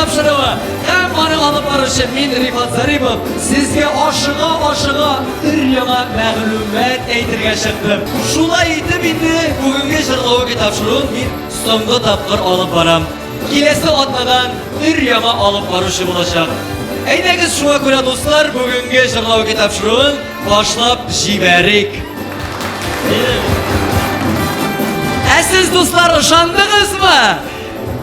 тапшыруы һәм аны алып баручы мин Рифат Зарипов сезгә ашыга-ашыга өр-яңа мәгълүмат әйтергә чыктым. Шулай итеп инде бүгенге Җырлавыки тапшыруын мин соңгы тапкыр алып барам. Киләсе атнадан өр-яңа алып баручы булачак. Әйдәгез шуңа күрә дуслар, бүгенге Җырлавыки тапшыруын башлап җибәрик. Ә сез, дуслар, ышандыгызмы?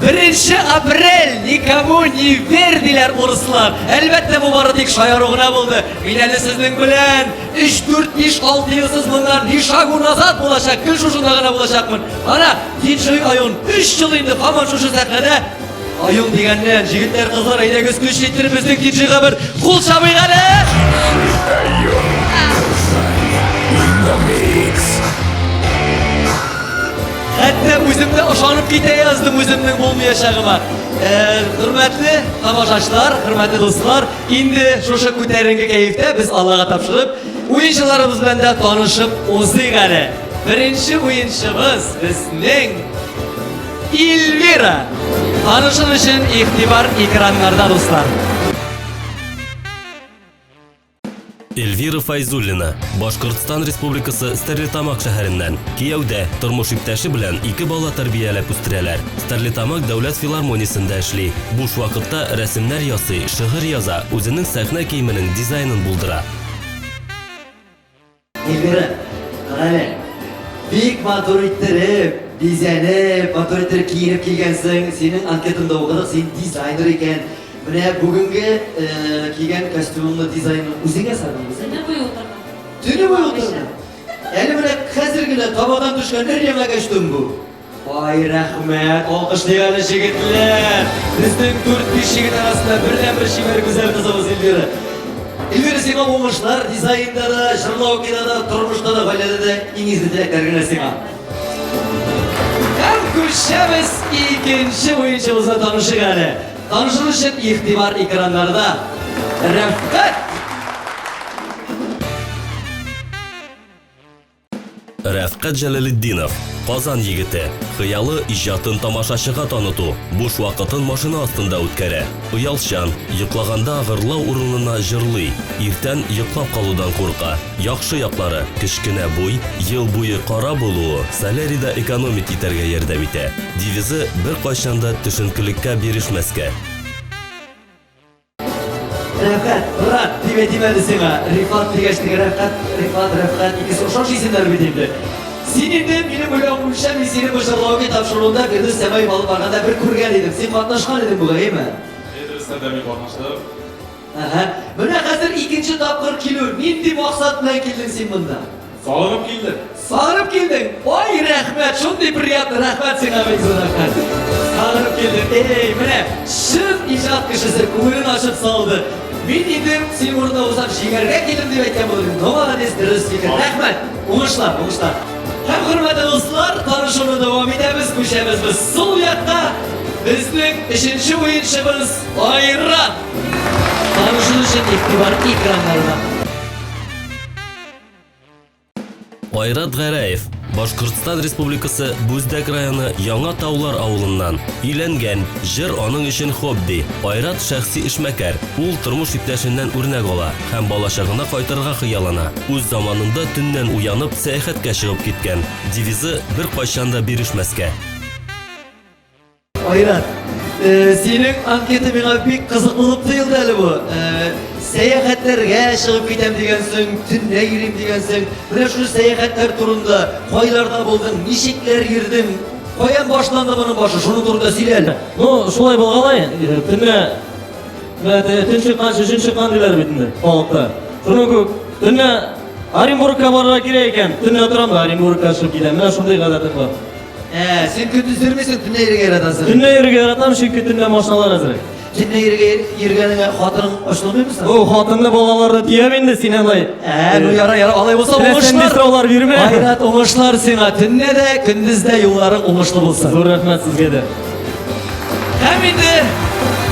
Беренче апрель никому не вер диләр урыслар. Әлбәттә, бу бары тик шаяру гына булды. Мин әле сезнең белән 3, 4, 5, 6 елсыз моннан ни шагу назад булачак, гел шушында гына булачакмын. Ана, диджей Айон 3 ел инде һаман шушы сәхнәдә. Айон дигәннән, җегетләр, кызлар, әйдәгез көч иттереп безнең диджейга бер кул чабыйк әле! Хәтта үзем дә ышанып китә яздым үземнең булмаячагыма. Э, хөрмәтле тамашачылар, хөрмәтле дуслар, инде шушы күтәренке кәефтә без Аллага тапшырып, уенчыларыбыз белән дә танышып узыйк әле. Беренче уенчыбыз безнең Эльвира. Танышыр өчен игътибар экраннарда, дуслар. Эльвира Файзуллина, Башкортстан Республикасы Стәрлетамак шәһәреннән. Кияүдә, тормыш иптәше белән ике бала тәрбияләп үстерәләр. Стәрлетамак дәүләт филармониясендә эшли. Буш вакытта рәсемнәр ясый, шигырь яза, үзенең сәхнә киеменең дизайнын булдыра. Эльвира, карале, бик матур иттереп, бизәнеп, матур иттереп киенеп килгәнсең. Синең анкетаңда укыдык, син дизайнер икән. Менә бүгенге кигән костюмыңны дизайнын үзең ясадыңмы? Төне буе утырдым. Төне буе утырдың? Әле менә хәзер генә табадан төшкән өр-яңа костюм бу. Ай, рәхмәт! Алкышлыйк әле, җегетләр! Безнең дүрт-биш егет арасында бердәнбер чибәр гүзәл кызыбыз Эльвира. Эльвира, сиңа уңышлар, дизайнда да, җырлау-кинода да, тормышта да, гаиләдә дә иң изге теләкләр генә сиңа. Һәм күчәбез икенче уенчыбызны танышыйк әле. Танышыр өчен игътибар экраннарда. Рәфкать! Рәфкать Җәләлетдинов, Казан егете. Хыялы, иҗатын тамашачыга таныту. Буш вакытын машина астында үткәрә. Оялчан, йоклаганда гырлау урынына җырлый. Иртән йоклап калудан курка. Яхшы яклары, кечкенә буй, ел буе кара булуы солярийда экономить итәргә ярдәм итә. Девизы, беркайчан да төшенкелеккә бирешмәскә. Рәфкать, брат, дип әйтим әле сиңа. Рифат дигәч, теге Рәфкать, Рифат, Рәфкать, икесе охшаш исемнәр бит инде. Син инде минем уйлавым буенча, мин сине бу җырлауга тапшыруында Фирдүс Тямаев алып барганда бер күргән идем. Син катнашкан идең бугай, әйеме? Әйе, дөрестән дә мин катнаштым. Әһә. Менә хәзер икенче тапкыр килү. Нинди максат белән килдең син монда? Сагынып килдем. Сагынып килдең? Ой, рәхмәт, шундый приятно, рәхмәт сиңа бик зур рәхмәт. Сагынып килдем. Эй, менә чын иҗат кешесе күңелен ачып салды. Мин инде синең урында булсам, җиңәргә килдем дип әйткән булыр идем. Но молодец, дөрес фикер. Рәхмәт. Уңышлар, уңышлар. Һәм хөрмәтле дуслар, танышуны дәвам итәбез, күчәбез без сул якка. Безнең өченче уенчыбыз Айрат. Танышу өчен игътибар экраннарына. Айрат Гәрәев, Башкортстан Республикасы Бүздәк районы Яңа Таулар авылыннан. Өйләнгән, җыр аның өчен хобби. Айрат шәхси эшмәкәр. Ул тормыш иптәшеннән үрнәк ала һәм балачагына кайтырга хыяллана. Үз заманында төннән уянып, сәяхәткә чыгып киткән. Девизы, беркайчан да бирешмәскә. Айрат, э, синең анкета миңа бик кызык булып тоелды әле бу. Э, сәяхәтләргә чыгып китәм дигәнсең, төнлә йөрим дигәнсең. Менә шушы сәяхәтләр турында кайларда булдың, ничекләр йөрдең, каян башланды моның башы, шуның турында сөйлә әле. Ну, шулай булгалай, э, төнлә менә төн чыккан, шешен чыккан диләр бит инде халыкта. Шуның күк төнлә Оренбургка барырга кирәк икән, төнлә торам да Оренбургка чыгып китәм. Менә шундый гадәтем бар. Ә, син көндез йөрмисең, төнлә йөрергә яратасың. Төнлә йөрергә яратам, чөнки төнлә машиналар әзрәк. Төнлә йөрергә йөргәнеңә хатының ачуланмыймы соң? О, хатынны, балаларны төям инде, син алай. Ә, ну яра, яра, алай булса уңышлар. сораулар бирмә. Айрат, уңышлар сиңа. Төнлә дә, көндез дә юлларың уңышлы булсын. Зур рәхмәт сезгә дә. Һәм инде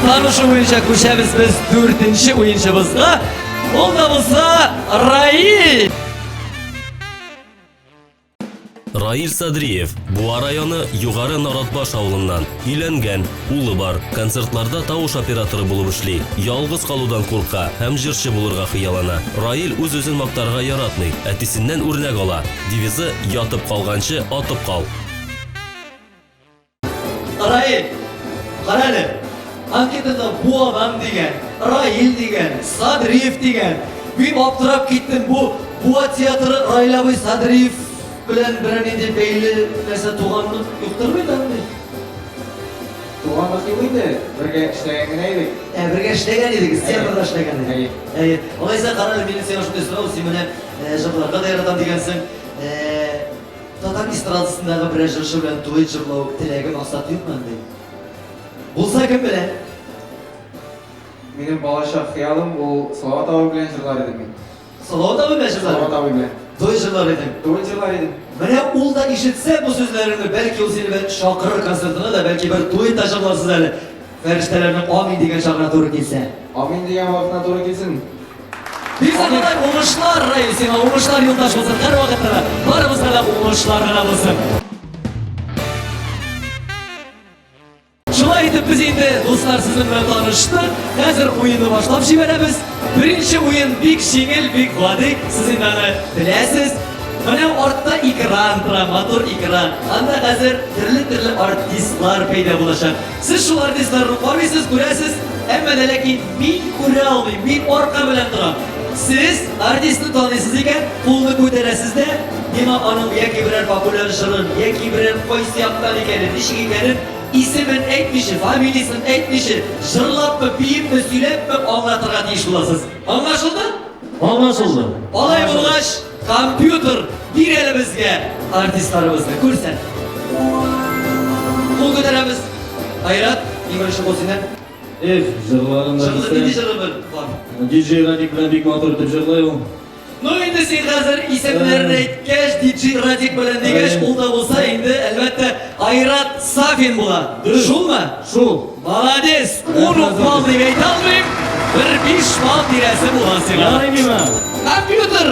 танышу буенча күчәбез без дүртенче уенчыбызга. Ул да булса Раил. Раил Садриев, Буа районы Югары Наратбаш авылыннан. Өйләнгән, улы бар. Концертларда тавыш операторы булып эшли. Ялгыз калудан курка һәм җырчы булырга хыяллана. Раил үз-үзен мактарга яратмый, әтисеннән үрнәк ала. Девизы, ятып калганчы, атып кал. Раил, кара әле. Анкетада Буадан дигән, Раил дигән, Садриев дигән. Мин аптырап киттем, бу Буа театры Раил абый Садриев белән берәр нинди бәйле нәрсә туганлык юктыр бит андый? Туганлык юк инде, бергә эшләгән генә идек. Ә, бергә эшләгән идегез, театрда эшләгән идек. Әйе. Әйе. Алайса, кара әле, минем сиңа шундый сорау, син менә җырларга да яратам дигәнсең. Татар эстрадасындагы берәр җырчы белән дуэт җырлау теләге, максаты юкмы андый? Булса кем белән? Минем балачак хыялым ул Салават абый белән җырлар идем мин. Салават абый белән җырлар? Салават абый белән. Дуэт җырлар идең? Дуэт җырлар идем. Менә ул да ишетсә бу сүзләреңне, бәлки ул сине бер чакырыр концертына да, бәлки бер дуэт та җырларсыз әле. Фәрештәләрнең амин дигән чагына туры килсә. Амин дигән вакытына туры килсен. Бик зур уңышлар, Раил, сиңа уңышлар юлдаш булсын һәрвакытта да. Барыбызга да уңышлар гына булсын. Шулай итеп без инде, дуслар, сезнең белән таныштык. Хәзер уенны башлап җибәрәбез. Беренче уен бик җиңел, бик гади. Сез инде аны беләсез. Менә артта экран тора, матур экран. Анда хәзер төрле-төрле артистлар пәйда булачак. Сез шул артистларны карыйсыз, күрәсез, әмма дә ләкин мин күрә алмыйм, мин арка белән торам. Сез артистны таныйсыз икән, кулны күтәрәсез дә, миңа аның яки берәр популяр җырын, яки берәр кайсы яктан икәнен, ничек икәнен, исемен әйтмичә, фамилиясен әйтмичә, җырлапмы, биепме, сөйләпме аңлатырга тиеш буласыз. Аңлашылды? Аңлашылды. Алай булгач, компьютер бир әле безгә артистларыбызны күрсәт. Кул күтәрәбез. Айрат, иң беренче кул синнән. Эх, җырларын да Җырлы, нинди җыры бер бар? Диджей Радик белән бик матур итеп җырлый ул. Ну инде син хәзер исемнәрен әйткәч, диджей Радик белән дигәч, ул да булса инде, әлбәттә, Айрат Сафин була. Шулмы? Шул. Молодец! Ун ук балл дип әйтә алмыйм, бер биш балл тирәсе була сиңа. Ярый миңа. Компьютер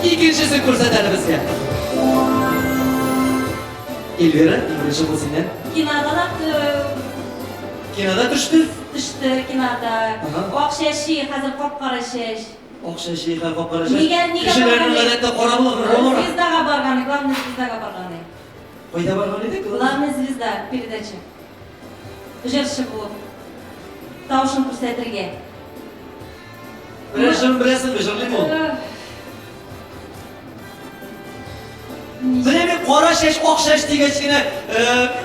икенчесен күрсәт әле безгә. Эльвира, иң беренче кул синнән. Кинода да Кинода төште. Төште кинода. Ак чәчи, хәзер кап-кара чәч. Ак чәчи һәм кап-кара чәч. Нигә, нигә Кешеләрнең гадәттә кара була, кара. Звездага барган, главный звездага барган. Кайда барган идек? Главный звезда передача. Җырчы булып. Тавышын күрсәтергә. Берәр җырын беләсеңме, җырлыймы ул? Менә мин кара чәч, ак чәч дигәч кенә,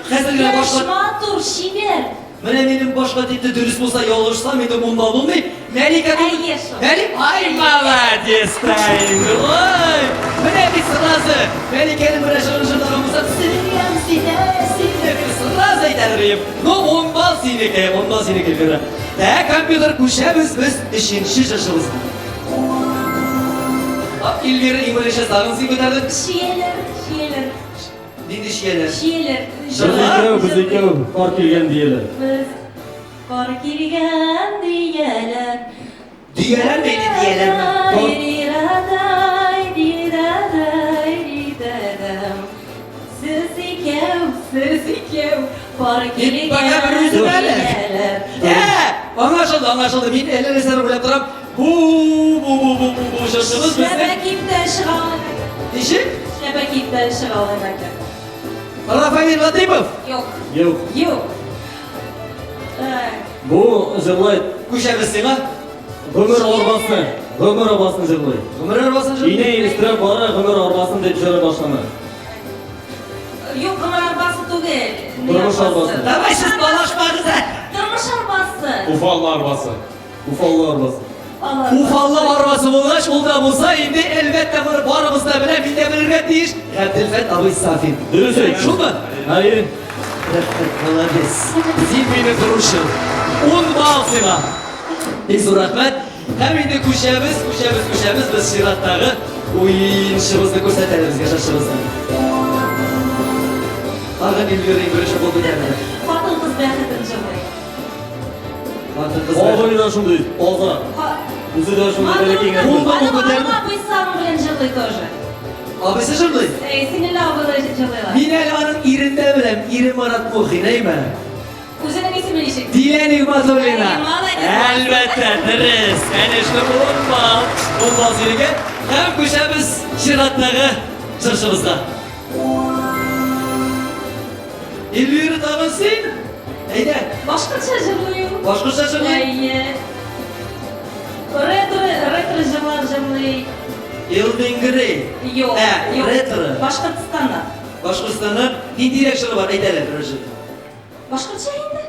хәзер генә башка... Яшь, матур, чибәр. Менә минем башка типте дөрес булса, ялгышсам, инде монда булмый. Мәликә түгел. Әйе шул. Мәлик, ай, молодец та инде. Ой, менә бит сразу Мәликәнең берәр җырын җырлаган булса, сөям сине, сине дип сразу әйтәдер идем. Ну, ун балл синеке, ун балл синеке, Вера. Ә, компьютер, күчәбез без өченче җырчыбызга. Эльвира, иң беренче тагын син күтәрдең. Чияләр, чияләр. Нинди чияләр? Чияләр. Без икәү, без икәү, пар килгән дияләр. Без пар килгән дияләр. Дөяләр ме или дияләрме? Сез икәү, сез икәү, пар Мин пока бер үзем әле. Ә, аңлашылды, аңлашылды. Мин әллә нәрсәләр уйлап торам. Бу, бу, бу, бу, бу, бу җырчыбыз Шәбә безнең. киптә чыга. Ничек? Шәбә киптә чыга алар. Рафаэль Латыйпов. Юк. Юк. Юк. Бу җырлый. Күчәбез сиңа. Гомер арбасы. Гомер арбасын җырлый. Гомер арбасын җырлый. Инә өстерәп бара гомер арбасын дип җыры башлана. Юк, гомер арбасы түгел. Тормыш арбасы. Давай сез талашмагыз ә. Тормыш арбасы. Уфалла арбасы. Уфалла арбасы. Уфалла арбасы булгач, ул да булса, инде әлбәттә моны барыбыз да белә, мин дә белергә тиеш. Габделфәт абый Сафин. Дөрес әйттең. Шулмы? Әйе. Рәхмәт, молодец. Син мине торучы. Ун балл сиңа. Бик зур рәхмәт. Һәм инде күчәбез, күчәбез, күчәбез без чираттагы уенчыбызны күрсәтәле безгә җырчыбызны. Тагын Эльвира иң беренче кул күтәрде. Хатын-кыз бәхетен җырлый. Хатын-кыз бәхете. Абый да шундый, таза. Үзе дә шундый бәләкәй генә. Кул да Аның күтәрде. абыйсы аның белән җырлый тоже. Абыйсы җырлый? Әй, сеңелле абыйлы җырлыйлар. Мин әле аның ирен дә беләм, ире Марат Мухин, әйме? Үзенең исеме ничек? Дилә Нигматуллина. Әй, молодец. Әлбәттә, дөрес. Конечно, ун балл. Ун балл синеке. Һәм күчәбез чираттагы җырчыбызга. Эльвира тагын син? Әйдә. Башкортча җырлый ул. Башкортча җырлый? Әйе. Ретро, ретро җырлар җырлый. Элвин Грей. Юк. Ә, юк. ретро. Башкортстаннан. Башкортстаннан ниндирәк җыры бар? Әйт әле бер җыр. Башкортча инде.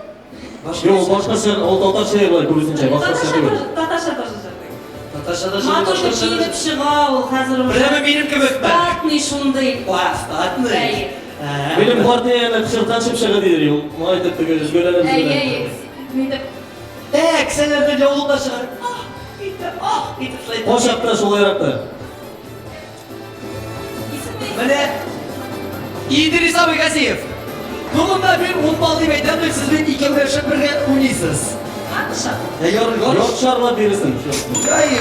Юк, башкача, ул татарча җырлый күбесенчә, башкача Татарча түгел. тоже, татарча тоже җырлый. Татарча да җырлый, Матур итеп башкортча да киенеп чыга ул хәзер уже. Прямо минем кебекме? Статный шундый. Ва, статный. Әйе. Ә. Минем партияне чыртан чыпчыгы дидер, ул моңа әйтеп теге өзгәләнеп Әйе, өзгәләнеп. әйе. Нитеп. Ә, кесәләрдән яулыклар чыгарып, ах, итеп, ах, итеп шулай. Кайчакта шулайрак та. Исеме Менә Идрис абый Газиев. Ну монда мин ун балл дип әйтәм, бит сез бит икәүләшеп бергә уйныйсыз. Атыша. Ә яр яр. Яртышарлап бирерсең. Әй,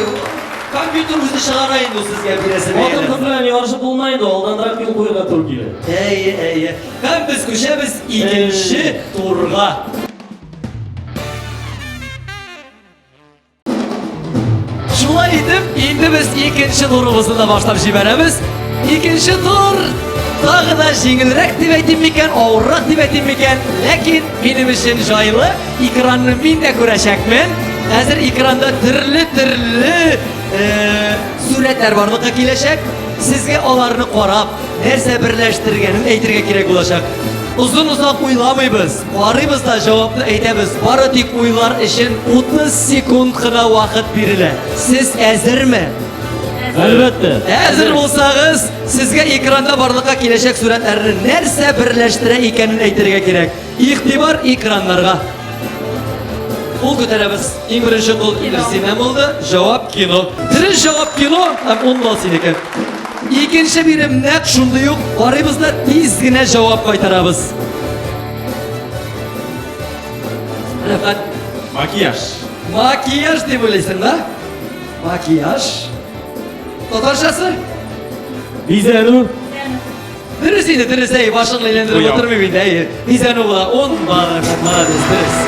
компьютер үзе чыгара инде ул сезгә бирәсе Хатын-кыз бәяләрне. белән ярышып булмый инде, алданрак юл куярга туры килә. Әйе, әйе. Һәм без күчәбез икенче турга. Шулай итеп, инде без икенче турыбызны да башлап җибәрәбез. Икенче тур тагы да җиңелрәк дип әйтим микән, авыррак дип әйтим микән, ләкин минем өчен җайлы, экранны мин дә күрәчәкмен. Хәзер экранда төрле-төрле э, сурәтләр барлыкка киләчәк. Сезгә аларны карап, нәрсә берләштергәнен әйтергә кирәк булачак. Озын-озак уйламыйбыз, карыйбыз да җавапны әйтәбез. Бары тик уйлар өчен 30 секунд кына вакыт бирелә. Сез әзерме? Әлбәттә. Әзер булсагыз, сезгә экранда барлыкка киләчәк сурәтләрне нәрсә берләштерә икәнен әйтергә кирәк. Игътибар экраннарга. Кул күтәрәбез. Иң беренче кул Илсиннән булды. Җавап кино. Дөрес җавап кино һәм 10 балл синеке. Икенче бирем нәкъ шундый ук. Карыйбыз да тиз генә җавап кайтарабыз. Рәфәт, Макияж. макияж дип уйлыйсың, да? Макияж. Татарчасы? Бизәнү. Дөрес инде, дөрес, әй, башыңны әйләндереп Буяу. утырмыйм инде, әй. Бизәнү була, 10 балл, рәхмәт, молодец, дөрес.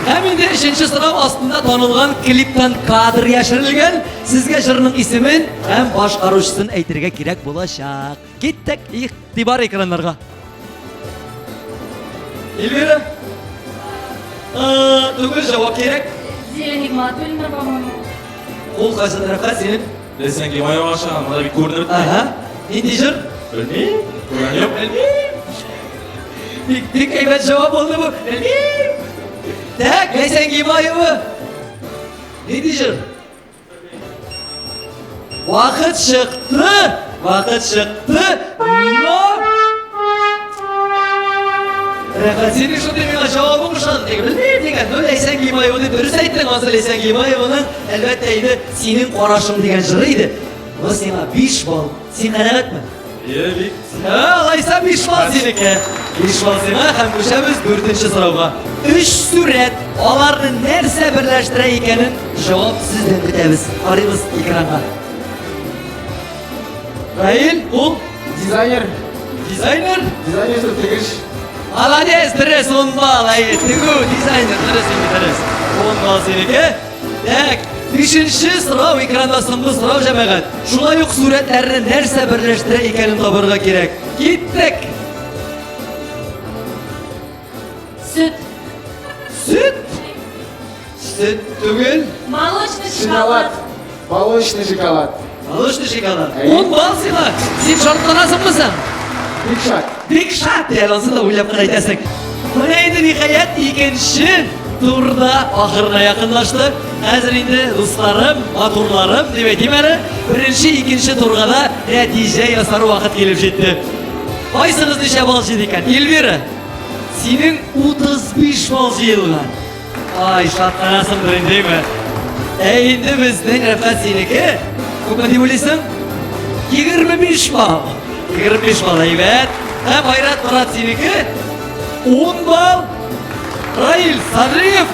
Һәм инде өченче сорау астында танылган клиптан кадр яшерелгән. Сезгә җырның исемен һәм башкаручысын әйтергә кирәк булачак. Киттек, игътибар экраннарга. Эльвира? Э, Түгел җавап кирәк. Зиля Нигматуллина, по-моему. Ул кайсы тарафка синең? Ләйсән Гимаева аша, монда бик күренеп бетми. Ага. Нинди җыр? Белмим. Күргән юк. Белмим. Бик бик әйбәт җавап булды бу. Белмим. Так, Ләйсән Гимаева. Нинди җыр? Вакыт чыкты. Вакыт чыкты. Но Рәхәт, синең шундый миңа җавабың ошады. Теге белмим дигән. Ну, Ләйсән Гимаева дип дөрес әйттең. Ансы Ләйсән Гимаеваның әлбәттә инде синең карашың дигән җыры иде. Бу сиңа 5 балл. Син канәгатьме? Е, бик. Ә, Алайса 5 балл синеке. 5 балл сиңа һәм күчәбез дүртенче сорауга. Өч сурәт, аларны нәрсә берләштерә икәнен җавап сездән көтәбез. Карыйбыз экранга. Раил, ул Дизайнер. дизайнер. Дизайнер тегеш. Молодец, дөрес, 10 балл. Әйе, тегү, дизайнер, дөрес инде, дөрес. 10 балл синеке. Так, бишенче сорау экранда соңгы сорау җәмәгать. Шулай ук сурәтләрне нәрсә берләштерә икәнен табарга кирәк. Киттек. Сөт. Сөт. Сөт түгел. Молочный Шоколад. шоколад. Молочный шоколад. Молочный шоколад. Әйе. 10 балл сиңа. Син шартланасыңмы соң? Бик шат. Бик шат, әле ансын да уйлап кына әйтәсең. Менә инде ниһаять икенче турда ахырына якынлашты. Хәзер инде дусларым, матурларым дип әйтим әле, беренче, икенче турга да нәтиҗә ясар вакыт килеп җитте. Кайсыгыз ничә балл җыйды икән? Эльвира, синең 35 балл җыелган. Ай, шатланасыңдыр инде, әйме? Ә инде безнең Рәфкать синеке, күпме дип уйлыйсың? 25 балл. 25 балл әйбәт. Һәм Айрат Мурат синеке 10 балл. Раил Садриев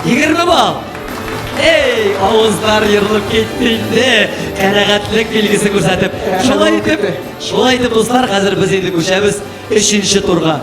20 балл. Эй, авызлар ерылып китте инде. Канәгатьлек билгесе күрсәтеп. Шулай итеп, шулай итеп, дуслар, хәзер без инде күчәбез өченче турга.